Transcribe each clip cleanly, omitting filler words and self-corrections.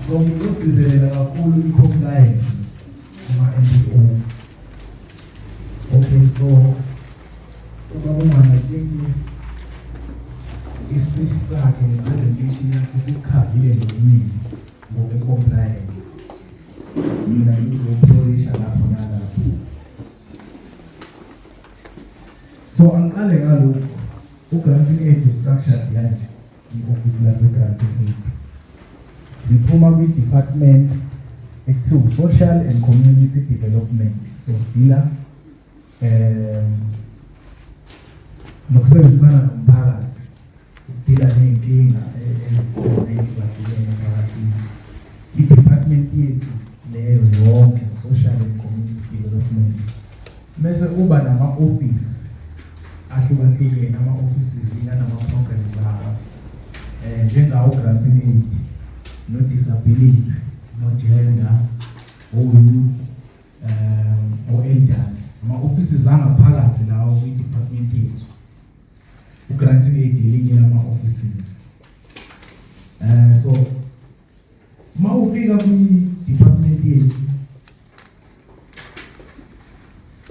So ngizogcizelela kakhulu i-compliance kuma-NPO. Okay, so ubaba uNgwane, I think i-speech sakhe ne-presentation yakhe sikukhavile nje okuningi ngokwe-compliance. Mina ngizopholisha lapho nalapho. So angiqale ngalokhu, u-grant-in-aid structured kanje, i-ofisi lase-grant-in-aid. Siphuma kwi-department ekuthiwa Social and Community Development. So sidila nokusebenzisana nomphakathi, ukudila ney'nkinga ezikhona ezihlukahlukene emphakathini. I-department yethu leyo yonke, Social and Community Development. Bese kuba nama-office ahlukahlukene, ama-offices anama-programs awo, njengawo grant-in-aid, no-disability, no-gender, o-youth, o-elderly, ama-offices angaphakathi lawo kwi-department yethu. U-grant-in-aid elinye lama-offices. So uma ufika kwi-department yethu,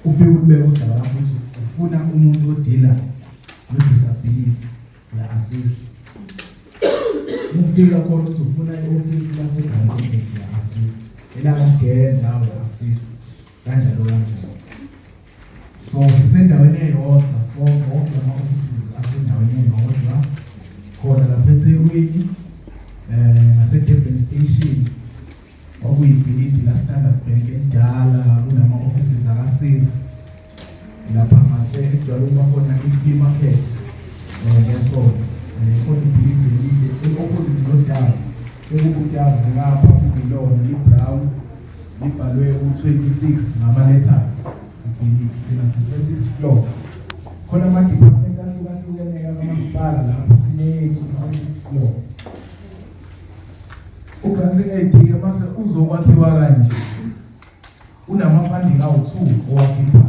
ufike ulibeke udaba lakho ukuthi ufuna umuntu odila no-disability, uya-assist. Ufika khona ukuthi ufuna i-ofisi lase-grant-in-aid, uya-assist, elaka-gender, uya-assist, kanjalo kanjalo. So sisendaweni eyodwa sonke, wonke ama-offices asendaweni eyodwa khona lapha eThekwini, ngase-Durban Station, okuyibhilidi la Standard Bank elidala. Kunama-offices akasira lapha ngase esijwayele ukuba khona i-flea market ngesonto. Khona ibhilidi elide eli-opposite no-Doves, ekuku-Doves ngapha, kuyilona li-brown, libhalwe u-26 ngama-letters ibhilidi. Thina sise-sixth floor. Khona ama-department ahlukahlukene kamasipala lapho, thina yethu ise-sixth floor. U-grant-in-aid-ke mase uzokwakhiwa kanje, unama-funding awu-2 owakhiphayo.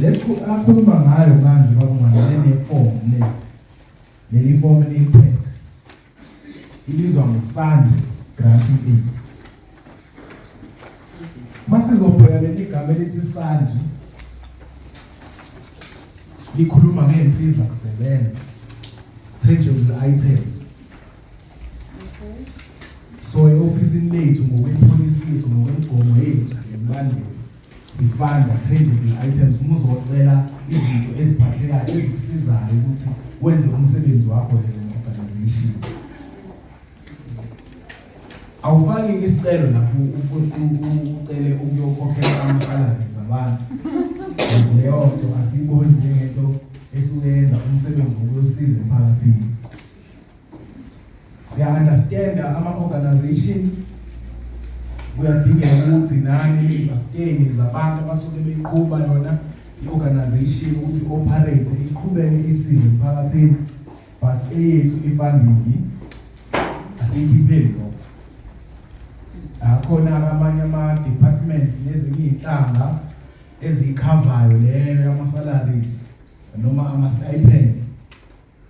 Lesikhu akhuluma ngayo manje bakungane ne-form le, leli form eliphethe ibizwa ngo-SANDRI grant-in-aid. Masizobheka leli gama elithi SANDRI, likhuluma ngey'nsiza kusebenza, tangible items. So e-ofisini lethu, ngokwepolisi yethu, ngokwemigomo yethu nemibandela, sifunda tangible items. Uma uzocela izinto eziphathekayo ezikusizayo ukuthi wenze umsebenzi wakho as an organization, awufaki isicelo lapho ucele ukuyokhokhela ama-salaries abantu. Leyo nto asiyiboni njengento esuke yenza umsebenzi wokuyosiza emphakathini. Siya-understanda ama-organization kuyadingeka ukuthi nani ni-sustain zabantu abasuke beqhuba yona i-organization ukuthi operate, iqhubeke isize emphakathini, but eyethu i-funding asiyikhipheli lokho. Akhona amanye ama-departments nezinye iy'nhlanga eziyikhavayo leyo yama-salaries noma ama-stipend,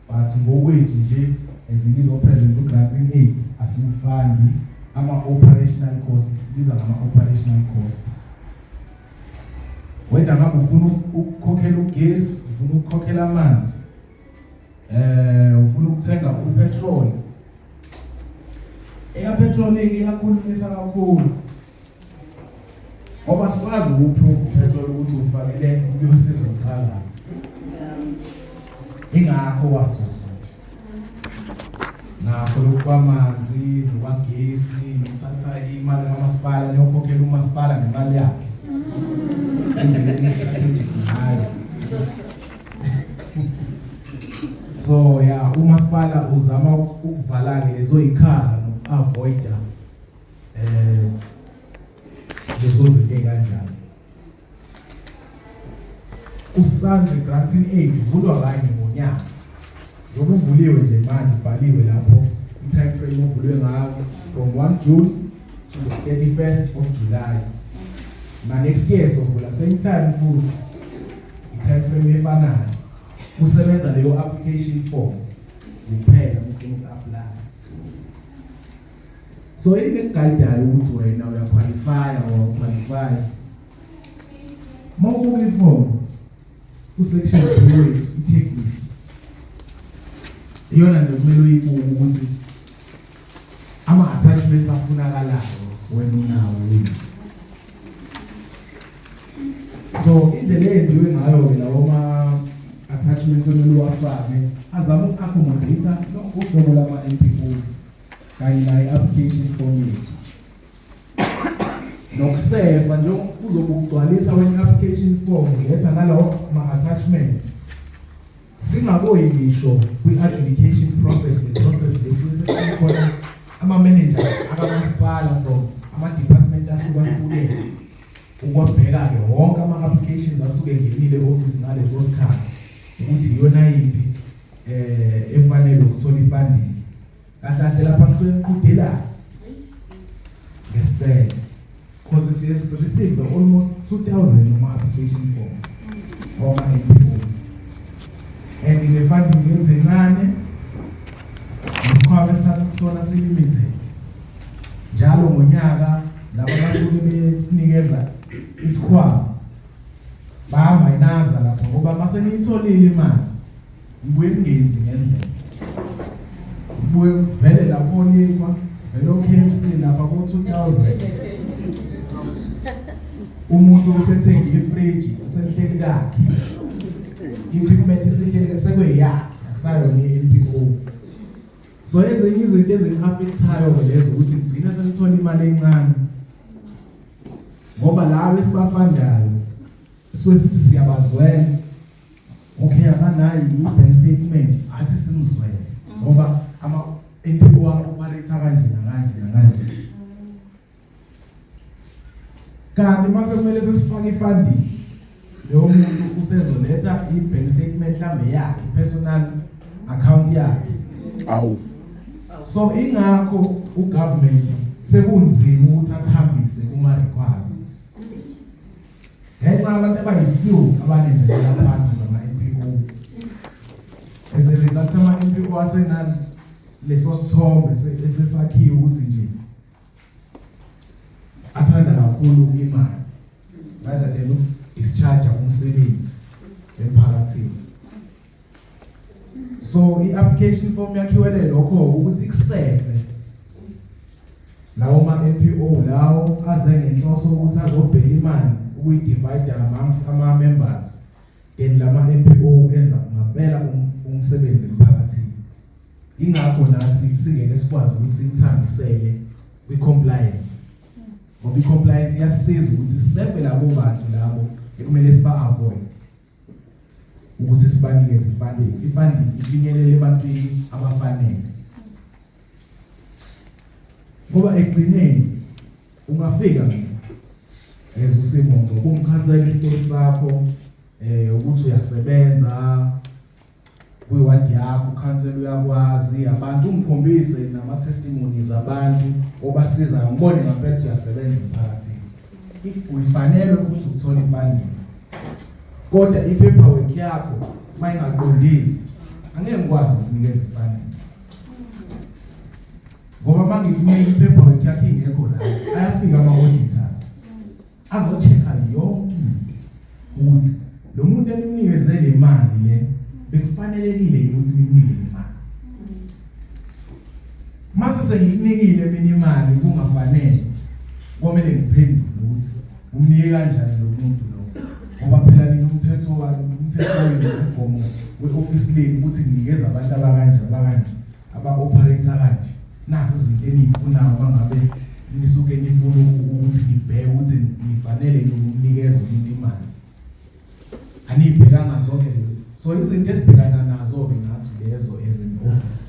but ngokwethu nje as ngizo-present u-grant-in-aid, asiwufandi ama-operational cost. Sibiza ngama-operational cost wena ngabe ufuna ukukhokhela ugesi, ufuna ukukhokhela amanzi, ufuna ukuthenga upetrol. Eya petrol iyakhulumisa kakhulu ngoba sikwazi ukuprove upetrol ukuthi ufakele ukuyosiza umphakathi, ingakho wasuswa nje nakho lokhu kwamanzi nokwagesi, nokuthatha imali kamasipala niyokhokhela umasipala ngemali yakhe, indlela strategic ngayo. So ya, umasipala uzama ukuvala-ke lezo yikhala noku-avoida lezo zinto ey'kanjalo. USANDRI grant-in-aid uvulwa kanye ngonyaka. Njengoba uvuliwe nje manje, ubhaliwe lapho i-time frame ovulwe ngayo, from 1 June to the 31st of July. Na next year sovula same time futhi, i-time frame efanayo. Kusebenza leyo application form kuphela ufuna uku-apply. So yini ekuguidayo ukuthi wena uyaqualify or qualify? Mawubuka iform ku-section 2 wethu, i-checklist iyona nje kumele uyibuke ukuthi ama-attachments afunakalayo wena unawo yini. So indlela eyenziwe ngayo-ke lawo ma-attachments emele uwafake azama uku-accommodate uhlobo lama-NPOs kanye nayo i-application form yethu nokuseva nje uzobe ugcwalisa wena i-application form, uletha nalawo ma-attachments. Singakoyi ngisho kwi-adjudication process, le process lesuke sekukhona ama-manager akamasipala from ama-department ahlukahlukene ukwabheka-ke wonke ama-applications asuke ngenile e-office ngaleso sikhathi ukuthi iyona yiphi efanele ukuthola ifunding. Kahle kahle lapha kusuke kuqhudelana ngesicelo because siye receive almost 2000 noma application forms wama-NPOs and le funding yethu encane, nesikhwama esithatha kusona si-limited. Njalo ngonyaka laba basuke besinikeza isikhwama bayamayinaza lapho ngoba mase niyitholile imali ngibuye ningenzi ngendlela, ngibuye vele lapho nikwa vele o-KFC lapha ko-2000, umuntu usethenga ifriji, usehleli kakhe, i-equipment isihleli sekuyeyakhe, akusayona i-NPO. So ezinye izinto ezi-affectayo lezo ukuthi ngigcine senithola imali encane ngoba labo esibafundayo suke sithi siyabazwela. Okay, abanayo i-bank statement, athi simzwele ngoba ama-NPO operate kanje nakanje nakanje, kanti mase kumele sesifake ifunding, leyo muntu usezoletha i-bank statement mhlambe yakhe, personal account yakhe. Awu. So ingakho ugovernment sekunzima ukuthi athambise kuma requirements ngenxa abantu abayi-few abanenzelela phansi zama-NPO. As a result, ama-NPO asenani leso sithombe esesakhiwe ukuthi nje athanda kakhulu imali rather than discharge umsebenzi emphakathini. So i-application form yakhiwele lokho ukuthi kuseve lawo ma-NPO lawo aze ngenhloso ukuthi azobheka imali ukuyi-divide amongst ama-members, then lama NPO enza ngempela umsebenzi emphakathini. Ingakho nathi singeke sikwazi ukuthi simthambisele kwi-compliance ngoba i-compliance iyasisiza ukuthi siseve labo bantu labo ekumele siba-avoid ukuthi sibanikeze ifunding, ifunding ifinyelele ebantwini abafanele, ngoba ekugcineni ungafika mina as uSimo ngokumchazela isitori sakho ukuthi uyasebenza kwiwadi yakho, ukhansela uyakwazi, abantu ungikhombise nama testimonies abantu obasiza, ngibone ngempela ukuthi uyasebenza emphakathini, uyifanele ukuthi uthole ifunding, kodwa i-paperwork yakho mayingaqondile angeke ngikwazi ukunikeza ifunding ngoba mangikunika i-paperwork yakho ingekho la, ayafika ama-auditors azo-check-a yonke into ukuthi lo muntu enimnikeze le mali le bekufanelekile ukuthi nimnike le mali. Mase sengikunikile mina imali kungafanele, komele ngiphendule ukuthi umnike kanjani lo muntu lo, ngoba phela nina umthetho wami, umthetho wenu, umgomo we-office lenu ukuthi nginikeza abantu abakanje abakanje aba-operate kanje, nasi izinto eniyifunayo mangabe nisuke nifuna ukuthi ngibheke ukuthi nifanele ukunikeza umuntu imali, aniyibhekanga zonke lezo. So izinto esibhekana nazo-ke ngathi lezo as an office.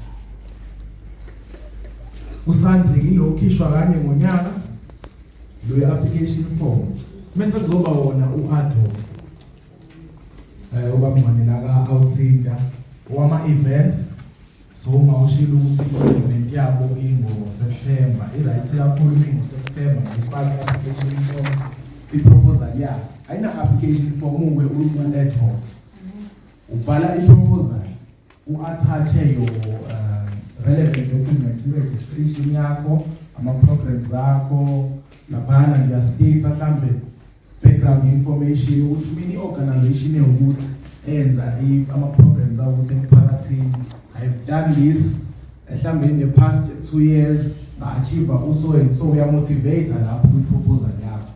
USANDRI ilo ukhishwa kanye ngonyaka lo application form, bese kuzoba wona u-ad hoc ubabngwane la awuthinta wama events. So uma ushilo ukuthi i-event yabo ingo September, i-right kakhulu ingo September, ngifake i-application form, i-proposal yakho ayina application form uke u-ad hoc ubhala i-proposal, u-attache your relevant documents, i-registration yakho. Ama programs akho laphana ngiya-state mhlambe background information ukuthi mina i-organization ewukuthi enza ama programs awukuthi emphakathini, I've done this mhlambe in the past 2 years, nga-achieve uso and so. Uyamotivate lapho kwi-proposal yakho,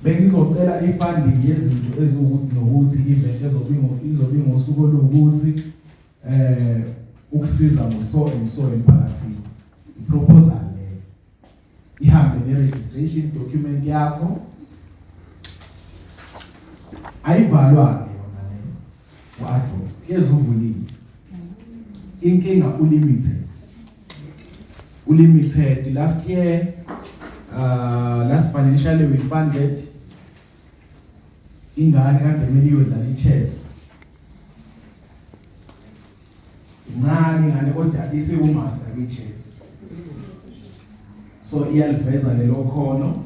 bengizocela i-funding yezinto eziwukuthi nokuthi, event ezobe izobe ngosuku oluwukuthi, ukusiza ngo so and so emphakathini. I-proposal leyo ihambe ne-registration document yakho. Ayivalwa-ke yona leyo u-ad hoc, hlezi uvuliwe. Inkinga ulimited. Last year, last financially, we funded ingane kade kumele iyodlala i-chess. Incane ingane kodwa isiwu-master kwi-chess, so iyaliveza lelo khono.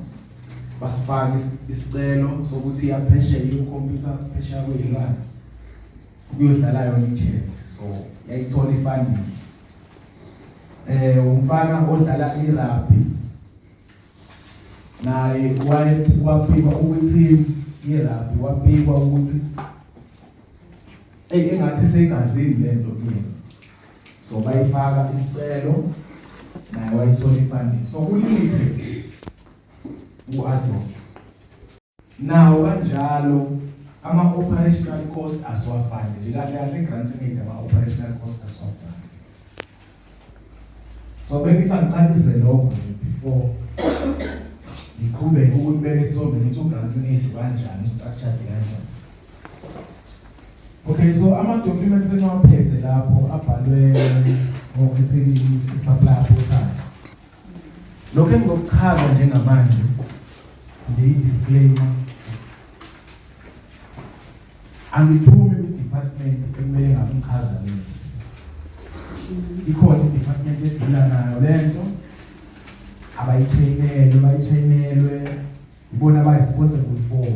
Basifaka isicelo sokuthi iyaphesheya, iyo-compete phesheya kweyilwandle ukuyodlala yona i-chess, so yayithola i-funding. Umfana odlala i-rugby naye waye waphikwa ukuthi i-rugby, waphikwa ukuthi ey, engathi seyigazini lento kuyena, so bayifaka isicelo, naye wayithola i-funding. So ku-limited u-ad hoc nawo kanjalo. Ama-operational cost asiwafani nje kahle kahle, grant-in-aid ama-operational cost asiwafani. So bengithi angicacise lokho nje before ngiqhubeke ukubeka isithombe ngithi u-grant-in-aid kanjani, structured kanjani. Okay, so ama documents engiwaphethe lapho abhalwe ngokuthi i-supplier portal. Lokho engizokuchaza njengamanje nje, i-disclaimer, angiphumi kwi-department ekumele ngabe ngichaza lento. Ikhona i-department edlula nayo lento, abayitrainelwe, bayitrainelwe ibona aba-responsible for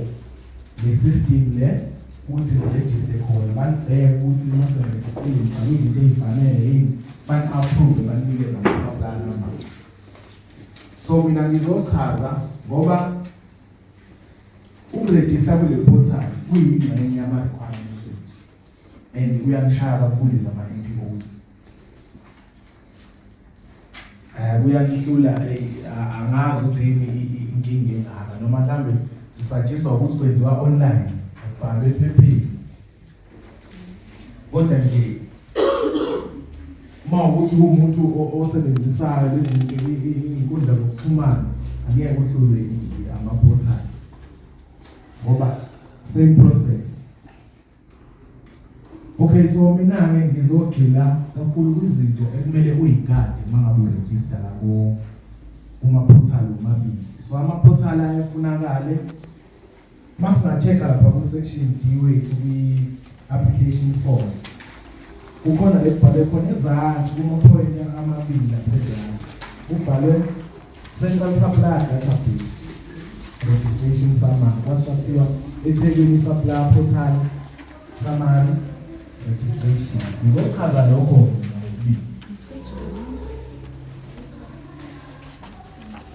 le system le, ukuthi ni-register khona, banibheke ukuthi uma senirejistile nifake izinto ey'fanele yini, bani-approve, banikeze ama-supplier numbers. So mina ngizochaza ngoba ukurejista kule portal kuyingxenye yama-requirements ethu and kuyanishaya kakhulu zama-NPOs. Kuyahlula, angazi ukuthi yini inkinga engaka, noma mhlambe sisatshiswa ukuthi kwenziwa online, akubhalwe ephepheni. Kodwa nje uma ukuthi umuntu osebenzisayo lezi zinto, iy'nkundla zokuxhumana, angeke uhlulwe ama-portal ngoba same process. Okay, so mina-ke ngizogxila kakhulu kwizinto ekumele uyigade uma ngabe uregister la kuma-portal omabili. So ama-portal ayefunakale, masinga-check-a lapha ku-section D wethu kwi-application form, kukhona lekubhalwe khona ezansi kuma-point amabili lapha ezansi, kubhalwe Central Supplier Database Registration Summary, kwase kwathiwa eThekwini Supplier Portal Summary Registration. Ngizochaza lokho ngokubili.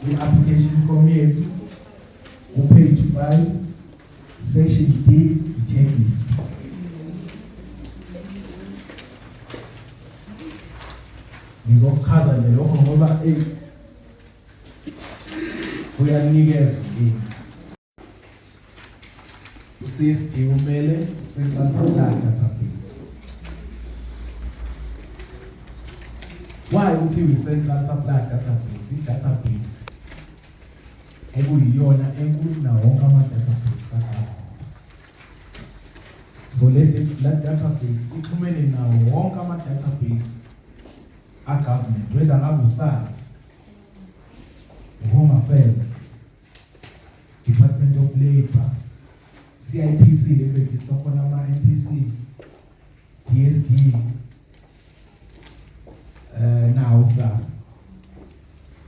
I-application form yethu ku-page 5, section D, i-checklist. Ngizokuchaza nje lokho ngoba eyi, kuyanikeza inkinga. U-CSD umele Central Supply Database. Why kuthiwa i-Central Supply Database? I-database ekuyiyona enkulu nawo wonke ama-database kaGovernment. So le database ixhumene nawo wonke ama-database a-government, whether ngabe uSARS, Home Affairs, Department of Labour, CIPC, le-register khona ama-NPC, DSD, nawo SARS,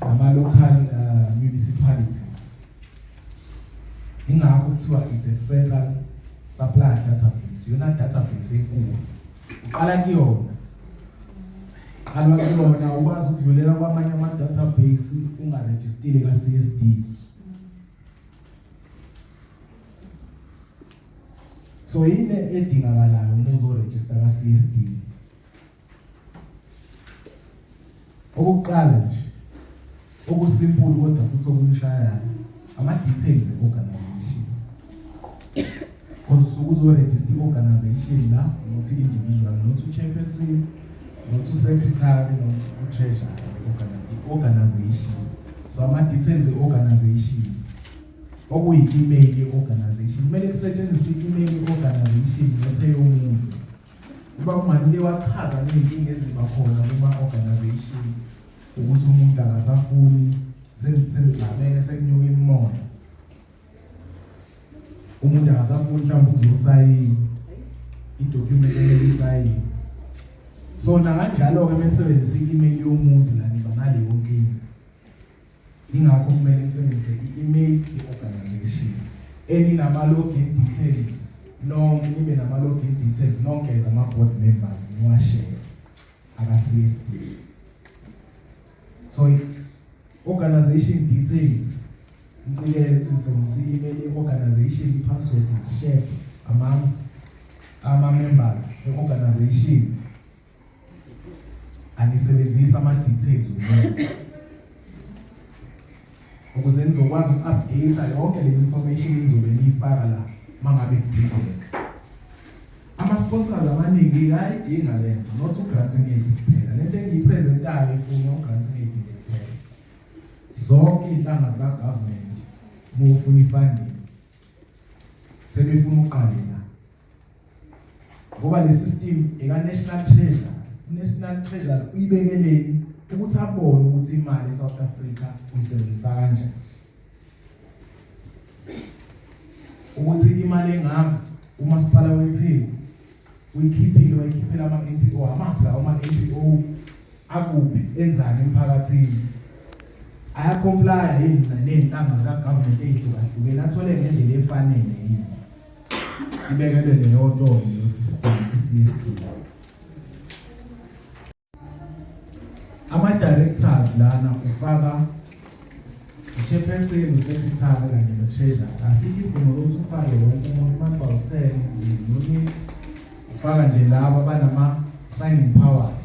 nama local municipalities. Ingakho kuthiwa it's a central supply database, yona database enkulu uqala kuyona. Qalwa kuyona, ukwazi ukudlulela kwamanye ama-database ungarejistile ka-CSD. So yini edingakalayo uma uzorejista ka-CSD? Okokuqala nje, okusimple kodwa futhi okunishayayo, ama-details e-organization. Because usuke uzorejista i-organization la, not i-individual, not u-chairperson, not u-secretary, not u-treasurer, i-organization. So ama-details e-organization, okuyi-email ye-organization, kumele kusetshenziswe i-email ye-organization, not eyomuntu. Uba uManile wachaza ney'nkinga eziba khona kuma-organization, ukuthi umuntu akasafuni, senigxabene, sekunyuka imimoya, umuntu akasafuni mhlawumbe ukuzosayina i-document emele isayini. So nakanjalo-ke uma nisebenzisa i-email yomuntu la, niba naleyo nkinga. Ingakho kumele nisebenzise i-email ye-organization eninama-login details nonke, nibe nama-login details nonke as ama-board members, niwashare aka-CSD. So organization details, ngiqikelele ukuthi nisebenzisa i-email ye-organization, i-password is shared amongst ama-members e-organization. Anisebenzisi ama-details umuntu ukuze nizokwazi uku-update yonke le information enizobe niyifaka la mangabe kudingeka. Ama-sponsors amaningi ayayidinga le nto, not u-grant-in-aid kuphela. Lento engiyipresentayo ifuna u-grant-in-aid nje kuphela. Zonke iy'nhlanga zika-government, uma ufuna i-funding, sebefuna uqale la, ngoba le system eka-National Treasury. U-National Treasury uyibekeleni ukuthi abone ukuthi imali eSouth Africa uyisebenzisa kanjani, ukuthi imali engaka umasipala weTheku uyikhiphile, wayikhiphela ama-NPO amaphi lawo ama-NPO, akuphi, enzani emphakathini, aya-complya yini ney'nhlanga zika-government ey'hlukahlukene, athole ngendlela efanele yini. Ibekelwe leyo nto leyo system ku-CSD. Ama-directors lana ufaka u-chairperson, u-secretary kanye no-treasurer. Asikho isidingo sokuthi ufake wonke umuntu uma kuba u-10, there is no need. Ufaka nje laba abanama-signing powers,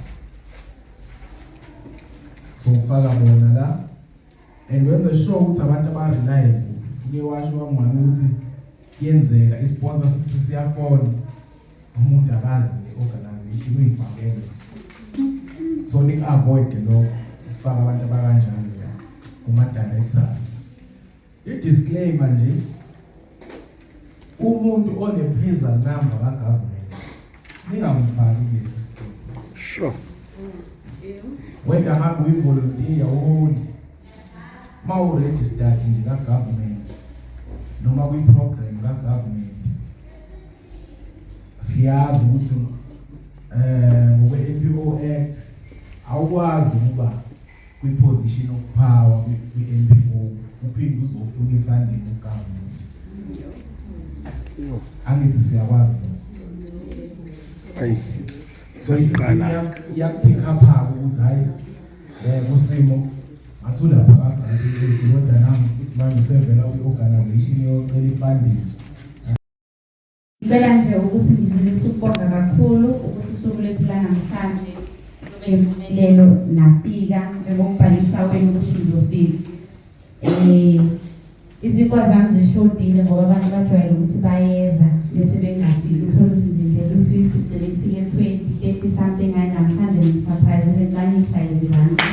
so ufaka bona la and wenze sure ukuthi abantu aba-reliable. Uke washo wangwani ukuthi kuyenzeka i-sponsor sithi siyafona, umuntu akazi le-organization uyifakele. So niku-avoid lokho ukufaka abantu abakanjalo la kuma-directors. I-disclaimer nje, umuntu one-PERSAL number ka-government ningamfaki kule system. Whether ngabe uyi-volunteer only, uma u-registered nje ka-government noma kwi-program ka-government, siyazi ukuthi ngokwe-NPO Act awukwazi ukuba kwi-position of power kwi-NPO uphinde uzofuna i-funding ku-government. Angithi siyakwazi lokho? Ayi. So i-system Soyiqala. iyaku-pick up ukuthi hayi, kusimo ngathi ulapha ka-government, kodwa nami futhi manje usevela kwi-organization yocela i-funding. Ngicela nje ukuthi ngidlulise ukubonga kakhulu ukuthi usuku lethu lanamhlanje lube yimpumelelo, nafika njengokubhalisa kwenu ukuthi nizofika. Izinkwa zami zishodile ngoba abantu bajwayele ukuthi bayeza bese bengafiki, uthole ukuthi ngilindele u-50, ugcine ifike 20, 30 something. Hayi, namhlanje ngi-surprise, ngicela nishayele izandla.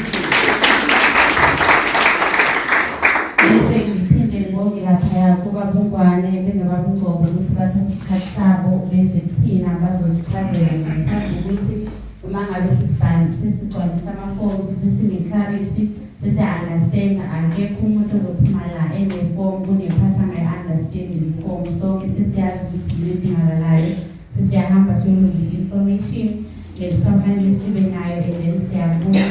Bese ngiphinde ngibonge laphaya kubabungwane benobaba uNgcobo ukuthi bathathe isikhathi sabo beze kuthina bazosichazela. Ngithanda ukuthi uma ngabe sesigcwalisa ama-forms, sesine-clarity, sesiya-understand, akekho umuntu ozothi mala ene-form kunephathi angayi-understand i-form. Sonke sesiyazi ukuthi yini edingakalayo, sesiyahamba siyolungisa i-information lekufanele sibe nayo and then siyabuya.